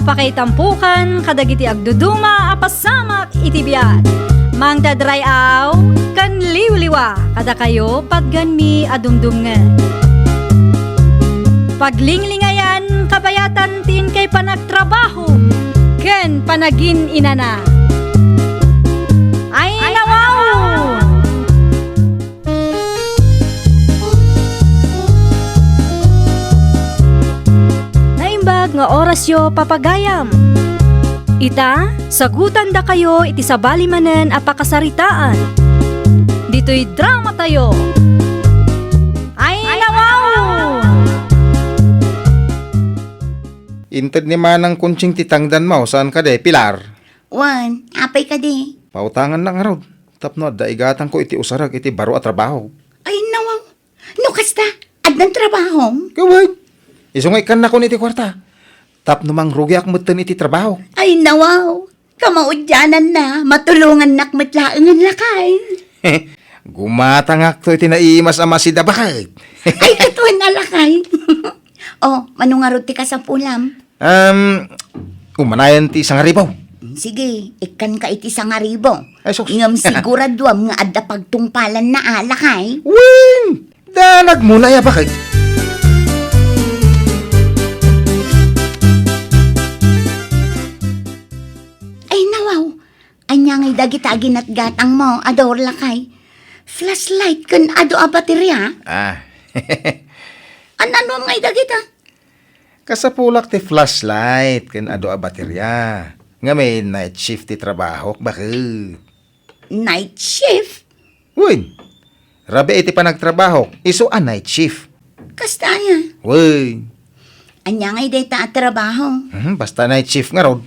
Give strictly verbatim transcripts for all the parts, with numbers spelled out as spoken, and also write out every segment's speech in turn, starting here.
Pakaitampokan kadagiti agduduma a pasamak iti biag. Mangted ray-aw ken liwliwa kadakayo patganmi a dumdumngen. Paglinglingayan kabayatan ti inkay panagtrabaho ken panagin-inana. Ay, nawaw! Naimbag nga orasyo, papagayam. Ita, sagutandakayo iti sabali manen a pakasaritaan. Ditoy dramatayo. Ay, nawaw! Inted ni Manang Kunching ti tangdanmo, saan kadi, Pilar? Wen, apay kadi? Pautangannak ngarud, tapno adda igatangko iti usarek iti baro a trabaho. Ay, nawaw. No kasta, addan trabahom? Ket wen. Isu nga ikkannakon iti kuarta. Tapno mangrugiak metten iti trabaho. Ay, nawaw. Kamaudiananna, matulongannak met laengen, lakay. Gumatangakto iti naimas a masida, baket. Ay, ket wen a, lakay. O, mano ngarud ti kasapulam? Um, umanayen ti sangaribo. Sige, ikkanka iti sangaribo. Ay, sus. Ngem siguraduam nga adda pagtungpalanna a, lakay. Wen! Danagmon aya, baket? Ay, nawaw. Ania ngay dagita a ginatgatangmo, Ador, lakay? Flashlight ken adu a bateria? Ah. An-anuam ngay dagita? Kasapulak ti flashlight ken adu a bateria. Ngamin, night shift ti trabahok, baket. Night shift? Wen. Rabii ti panagtrabahok, isu a night shift. Kasta aya? Wen. Ania ngay dayta a trabaho? Mhm, basta night shift ngarud.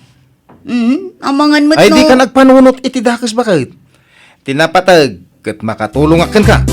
Mhm, amangan met. Ay, no, dika nagpanunot iti dakes, baket. Ti napateg ket makatulongak kenka.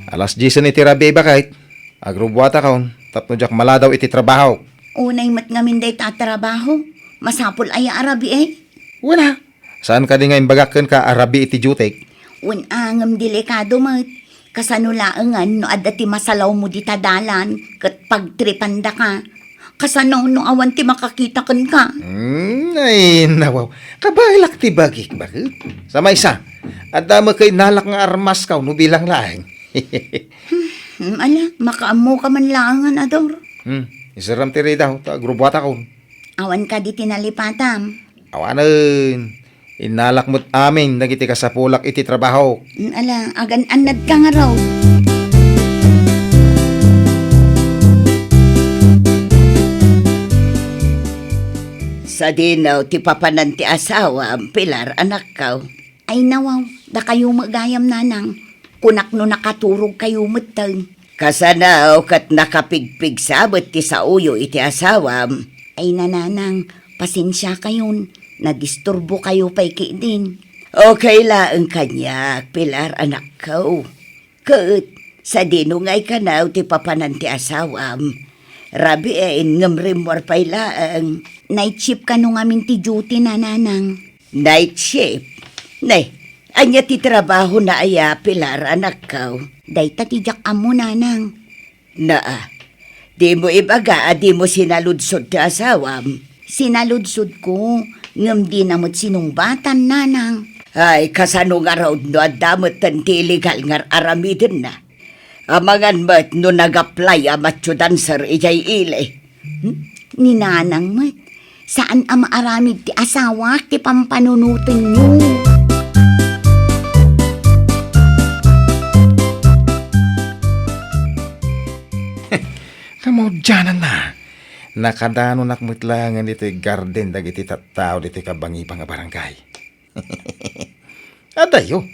Alas diesen iti rabii, baket. Agrubuatakon tapno diak maladaw iti trabahok. Unay met ngamin dayta a trabaho. Masapul aya a rabii? Wen a. Saan kadi nga imbagak kenka a rabii iti diotek? Wen a, ngem delikado met. Kasano laengen no adda ti masalawmo dita dalan ket pagtripandaka? Kasano no awan ti makakita kenka? Hmm, ay, nawaw. Kabaelak ti bagik, baket. Sa maysa, adda met kay nalak nga armaskaw no bilang laeng. Hmm, ala, makaammoka man laengen, Ador. Hmm, iseram ti ridaw, ta agrubuatakon. Awan kadi ti nalipatam? Awanen. Innalak met amin dagiti kasapulak iti trabaho. Hmm, ala, agan-annadka ngarud. Sadino ti papanan ti asawam, Pilar, anakko? Ay, nawaw, dakayo met gayam, nanang. Kunak no nakaturogkayo metten. Kasano ket nakapigpigsa met ti saoyo iti asawam? Ay, nanang, pasensiakayon. Nadisturbokayo pay ketdin. Okay laeng kaniak, Pilar, anakko. Ket, sadino ngay kano ti papanan ti asawam? Rabii ngem rimmuar pay laeng. Night shift kano ngamin ti duty na, nanang. Night shift? Ne, ania ti trabahona aya, Pilar, anakko? Dayta ti diak ammo, nanang. Naa, dimo ibaga a dimo sinaludsod ti asawam? Sinaludsodko, ngem dina met sinungbatan, nanang. Ay, kasano ngarud no adda metten ti illegal nga ar-aramidenna? Amangan met no nag-apply a macho dancer idiay ili. Hmm? Ni nanang met, saan a maaramid ti asawak ti pampanunotenyo. Kamaudiananna, nakadanonak met laengen ditoy garden dagiti tattao ditoy kabangibang a barangay. Adayo.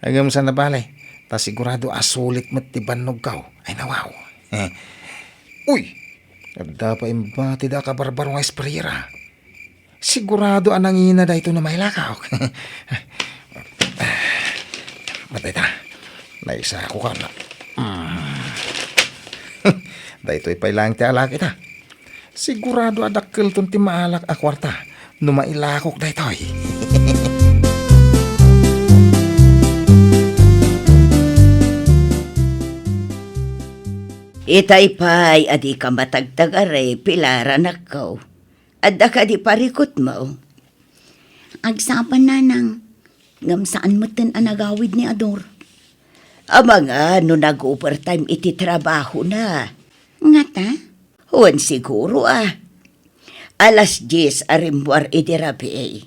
Ngem saan a bale, ta sigurado a sulit met ti bannogko. Ay, nawaw. Uy! Adda pay imbatida a kabarbaro nga sprayer a. Sigurado a nangina daytoy no mailakok. Mat dayta. Naisako ka na. Mm. Daytoy pay laeng ti alak ita. Sigurado a dakkelton ti maalak a kuarta no mailakok daytoy. Itay pay a dika matagtagari, Pilar, anakko. Adda kadi parikutmo? Agsapa, nanang. Ngem saan metten a nagawid ni Ador. Amangan no nag-overtime iti trabahona. Ngata? Wen, siguro a. Alas dies a rimmuar idi rabii.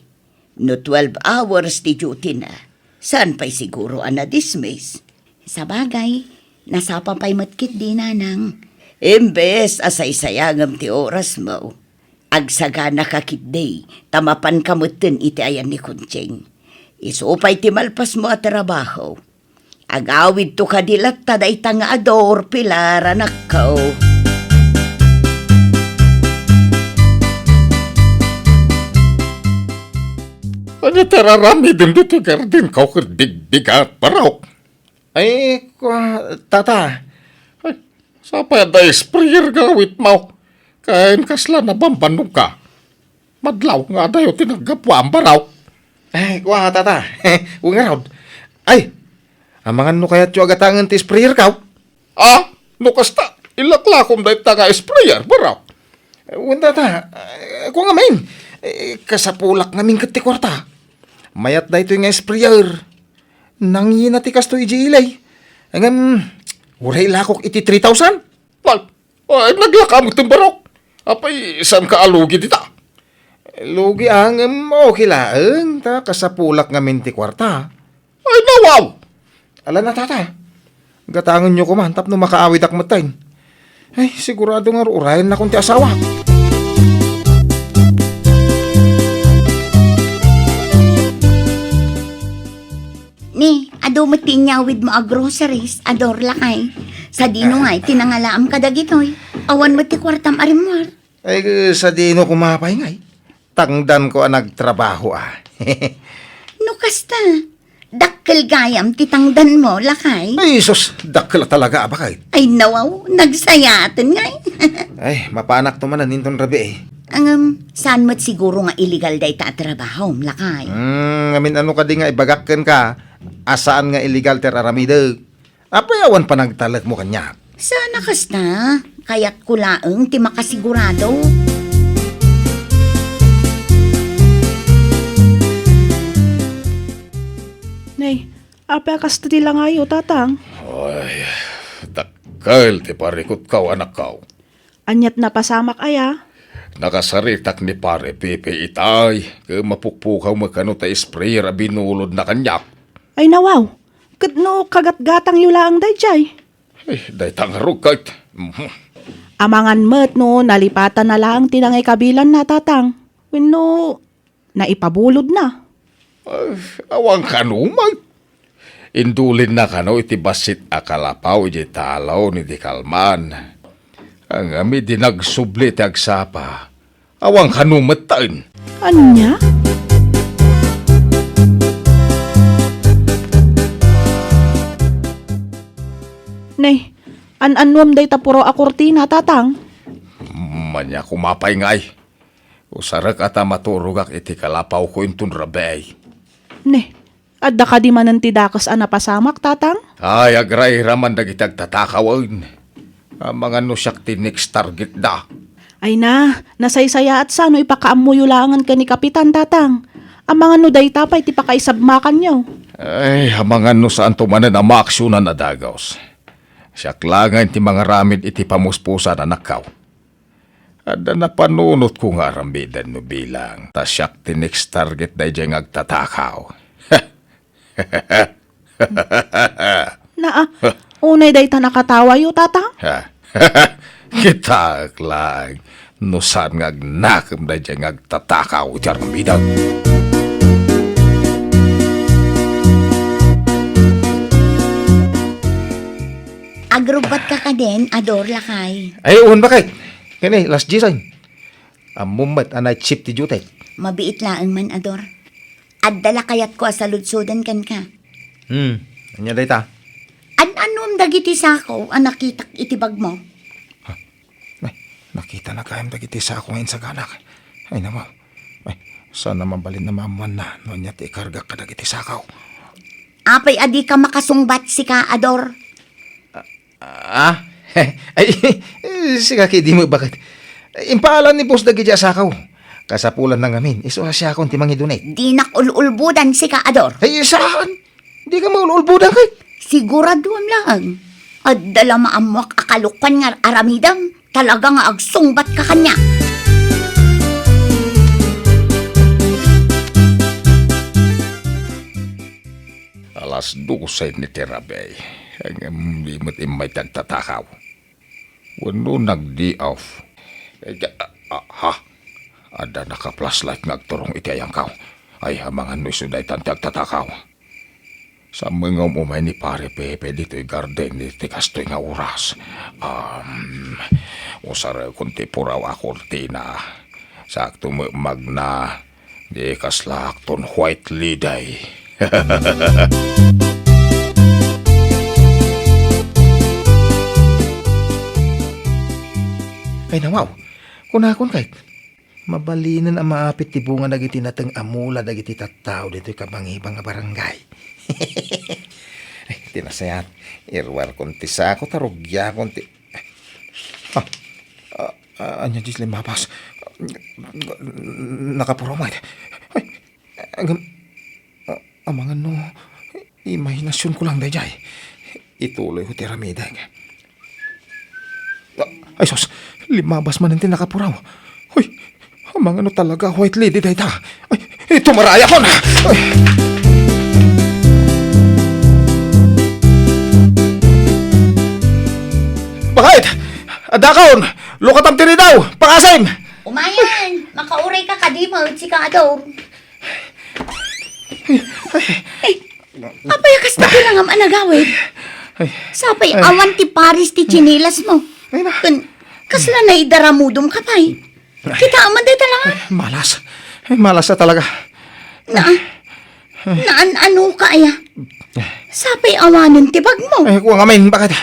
No twelve hours ti duty na, saan pay siguro a na-dismiss? Sabagay, nasapa pay met ketdi, nanang. Imbes a saysayangem ti orasmo, agsaganaka ketdi ta mapanka metten iti ayan ni Conching. Isu pay ti malpasmo a trabaho. Agawidto kadi latta dayta nga Ador, Pilar, anakko. Ania ti ar-aramidem ditoy gardenko ket bigbigat, barok? Ay, kua, tata. Ay, sapay adda sprayer nga awitmo. Ken kasla nabambanogka. Madlaw nga adayo ti naggapuam, barok. Ay, kua, tata. Wen ngarud. Ay, amangan no kayatyo a gatangen ti sprayerko? Ah, no kasta, ilaklakom dayta nga sprayer, barok. Wen, tata. Ay, kua ngamin. Eh, kasapulak ngamin ket ti kuarta. Mayat daytoy nga sprayer. Nangina ti kastoy idiay ili. Ngem, uray ilakok iti three thousand. Ay, ay, naglaka metten, barok. Apay, saanka a lugi dita? Lugi, a, ngem okay laeng, ta kasapulak ngamin ti kuarta. Ay, nawaw! Ala na, tata. Gatangenyo koma tapno makaawidak metten. Ay, sigurado nga ur-urayennakon ti asawak. Ni, adu met ti inyawidmo a groceries, Ador, lakay. Sadino ngay ti nangalaam kadagitoy? Awan met ti kuartam a rimmuar. Ay, sadino koma pay ngay? Tangdanko a nagtrabaho, a. No kasta, dakkel gayam ti tangdanmo, lakay. Ay, sus, dakkel a talaga a baket. Ay, nawaw, nagsayaten ngay. Ay, mapanakto manen inton rabii. Ngem, saan met siguro nga illegal dayta a trabahom, lakay? Hmm, ngamin ano kadi nga ibagak kenka a saan nga illegal ti ar-aramidek? Apay awan panagtalekmo kaniak? Saan a kasta, kayatko laeng ti makasigurado. Nay, apay a kasta ti langayo, Tatang? Ay, dakkel ti parikutko, anakko. Aniat napasamak aya? Nakasaritak ni Pare Pepe itay, ket mapukpukaw met kano ta sprayer a binulodna kaniak. Ay, nawaw, ket no kagatgatangyo laeng daydiay? Eh, dayta ngarud ket. Mhm. Amangan met no nalipatanna laeng ti nangikabilanna, Tatang. Wenno naipabulodna. Ay, awan kano met. Indulinna kano iti bassit a kalapaw idiay talon idi kalman. Ngem idi nagsubli ti agsapa, awan kano metten. Ania? Nay, an-annuam dayta puro a kurtina, Tatang? Ania koma pay ngay. Usarek a ta maturogak iti kalapawko inton rabii. Ne, adda kadi manen ti dakes a napasamak, Tatang? Ay, agrairaman dagiti agtatakawen. Amangan no siak ti next target da. Ay na, nasaysayaat sa no ipakaammoyo laengen ken ni Kapitan, Tatang. Amangan no dayta pay ti pakaisabmakanyo. Ay, amangan no saanto manen a maaksionan a dagus. Siak laengen ti mangaramid iti pamuspusan, anakko. Adda napanunotko nga aramiden no bilang, ta siak ti next target daydiay nga agtatakaw. Naa, unay dayta nakatawayo, Tatang? Ha? Kitaek laeng no saan nga agnakem daydiay nga agtatakaw iti aramiden. Agrubbatka kadin, Ador, lakay. Ay, wen, baket. Kani, last G sign. Ammom met a night shift ti duty. Mabiit laeng man, Ador. Adda la kayatko a saludsoden kenka. Hmm, ania dayta? An-annuam dagiti sako a nakitak iti bagmo? Ha? Ay, nakitana gayam dagiti sako nga insaganak. Ay, nawaw. Ay, saan a mabalin a maammoanna no ania ti ikargak kadagiti sako. Apay a dika makasungbat, sika, Ador? Ah? Ay, sika ketdi met, baket. Impaalan ni boss dagiti asakaw. Kasapulanna ngamin, isu a siakon ti mangidunit. Dinak ul-ulbodan sika, Ador. Ay, saan? Dika maul-ulbodan ket. Siguraduam laeng. Adda la maammoak a kalokuan nga ar-aramidem. Talaga nga agsungbatka kaniak. Alas dose ni ti rabii. Ngem di met immay ti agtatakaw. Wenno nag-day off. Eh, ah, ah, ha? Adda naka-flashlight nga agturong iti ayangko. Ay, amangan no isu daytan ti agtatakaw. Sa mangum-umay ni Pare Pepe ditoy garden iti kastoy nga oras. Um, usarekon ti puraw a kurtina. Sakto met magna. Di kaslak ton white lady. Ay, nawaw. Kunakon kay, mabalinen a maapit ti bunga dagiti nateng a mula dagiti tattao ditoy kabangibang a barangay. Ay, ti nasayaat, iruarkon ti sako ta rugiakon ti, ah, ah, ah, ania diay limmabas? Nakapuraw met. Ay, agam-, ah, amangan no, imahinasionko lang daydiay. Ituloyko ti aramidek. Ah, ay sus, limmabas manen ti nakapuraw. Hoy, amangan no talaga white lady dayta. Ay, eh, tumaray ako na. Ay. Bakit? Adakon, lukatam ti ridaw, pangasim! Umayen, makauray ka kadi met, sika Ador. Ay, apay a kasta ti langam a nagawid? Ay. Sapay awan ti pares ti tsinelas mo. Ay, na. Ken, kasla naidaramudom ka pay. Kita man dayta lang, ah. Ay, malas. Ay, malas na talaga. Na, naan-ano ka aya? Sapay awanen ti bag mo. Ay, kua ngamin, bakit?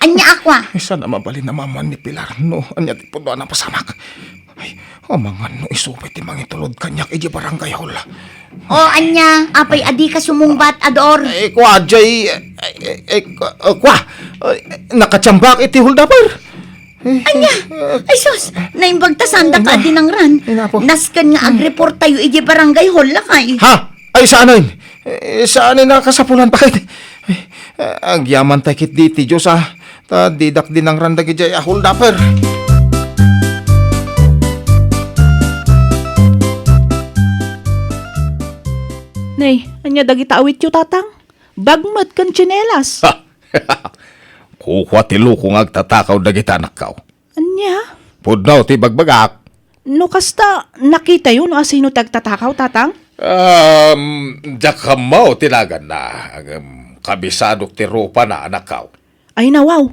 Ania a kua? Ay, saan a mabalin a maammuan ni Pilar no ania ti pudno a napasamak. Ay, amangan no isu pay ti mangitulod kaniak idiay barangay hall. O, ania, apay a dika sumungbat, Ador? Ay, kua, jay, ay, ay, ay, kua, kua. Ay, nakatiambak iti holdaper. Ania? Ay, sus! Naimbag ta sanda ka dinangran. Ay, napo. Nasken nga agreport tayo idiay barangay hall, lakay. Ha? Ay, saanen? Eh, saanen a kasapulan, bakit? Ay, agyaman tay ketdi iti Dios, ah. Ta didak dinangran dagidiay a holdaper. Nay, ania dagita awityo, Tatang? Bag met ken tsinelas. Ha! Kukua ti loko nga agtatakaw dagita anakko. Ania? Pudno ti bagbagak. No kasta, nakitayo no asino ti agtatakaw, Tatang? Um, diak ammo ti naganna. Ngem kabisadok ti rupana, anakko. Ay, nawaw.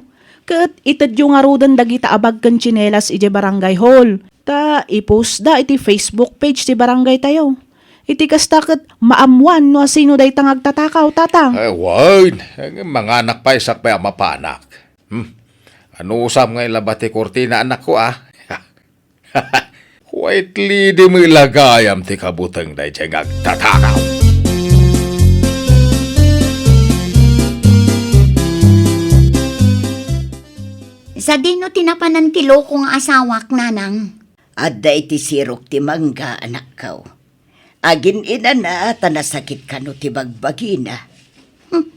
Ket itedyo ngaruden dagita a bag ken tsinelas idiay barangay hall. Ta ipostda iti Facebook page ti barangay tayo. Iti kasta ket maammuan no asino dayta nga agtatakaw, Tatang. Ay, wen. Manganak pay, siak pay a mapanak. Hmm. Anusam nga ilaba ti kurtina, anakko, a? White lady met la gayam ti kabuteng daydiay nga agtatakaw. Sadino ti napanan ti loko nga asawak, nanang? Adda iti sirok ti mangga, anakko. Agin-inana ta nasakit kano ti bagbagina. Hmm.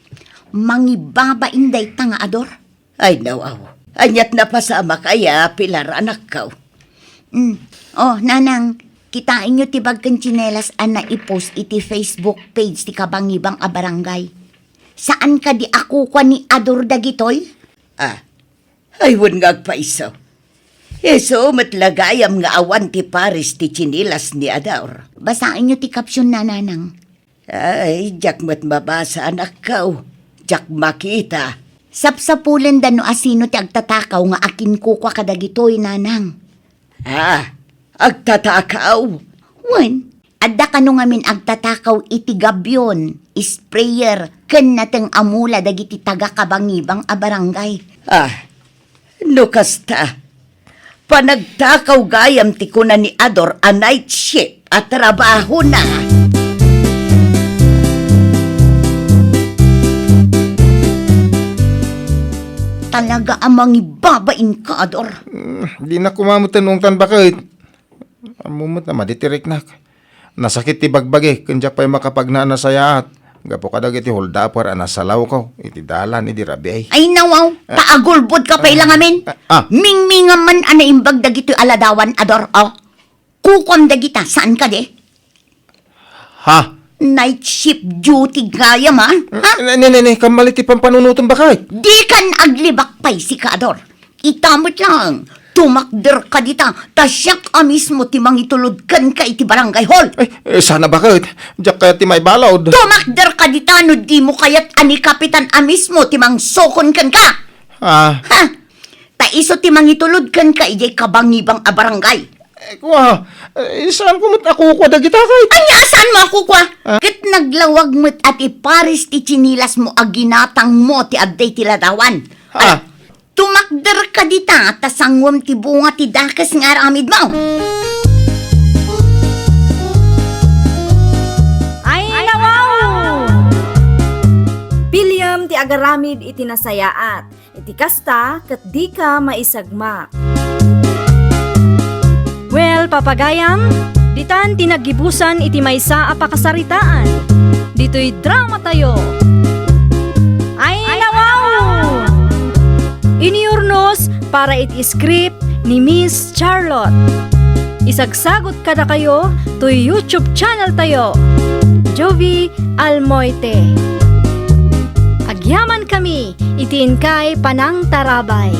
Mangibabain dayta nga Ador. Ay, nawaw. Aniat napasamak aya, Pilar, anakko? Hmm. O, nanang, kitaenyo ti bag ken tsinelas a naipost iti Facebook page ti kabangibang a barangay. Saan kadi a kukua ni Ador dagitoy? Ah, ay, wen nga agpaiso. Isu met la gayam nga awan ti pares ti tsinelas ni Ador. Basaenyo ti caption, nanang. Ay, diak met mabasa, anakko. Diak makita. Sapsapulenda no asino ti agtatakaw nga akinkukua kadagitoy, nanang. Ah, agtatakaw? Wen, adda kano ngamin agtatakaw iti gabion, sprayer, ken nateng a mula dagiti taga-kabangibang a barangay. Ah, no kasta, panagtakaw gayam ti kuna ni Ador a night shift a trabahona. talaga a mangibabain ka, Ador. Hmm, dinak koma met naungtan, baket. Ammom met a madi ti riknak. Nasakit ti bagbagi, ken diak pay makapagna a nasayaat gapu kadagiti holdaper a nasalawko iti dalan idi rabii. Ay, nawaw, Eh, ta agulbod ka pay eh, la ngamin. Eh, ah. Mingmingam man a naimbag dagitoy a ladawan, Ador, oh. Kukuam dagita, saan kadi? Ha? Night shift duty gayam, ha? Ha? Ne, ne, ne, ne, kamali ti pampanunotem, baket. Dikan aglibak pay sika, Ador. Ita met laeng, tumakder ka dita, ta siak a mismo ti mangitulod kenka iti barangay hall. Ay, eh, sana, baket. Diak kayat ti maibalud. Tumakder ka dita no dimo kayat a ni kapitan a mismo ti mangsukon kenka. Ah. Ha? Ta isu ti mangitulod kenka idiay kabangibang a barangay. Eh, kua, eh, saanko met a kukua dagita, ket? Ania a saanmo a kukua? Ah? Ket naglawag met a ti pares ti tsinilasmo a ginatangmo ti adda iti ladawan. Ah. Ay, tumakder ka dita, ta sanguem ti bunga ti dakes nga aramidmo. Ay, nawaw! Piliem ti agaramid iti nasayaat. Iti kasta, ket dika maisagmak. Well, papagayam, ditan ti naggibusan iti maysa a pakasaritaan. Ditoy dramatayo. Ay, nawaw! Iniurnos para iti script ni Miss Charlotte. Isagsagot kadakayo toy YouTube channel tayo, Jovie Almoite. Agyaman kami iti inkay panangtarabay.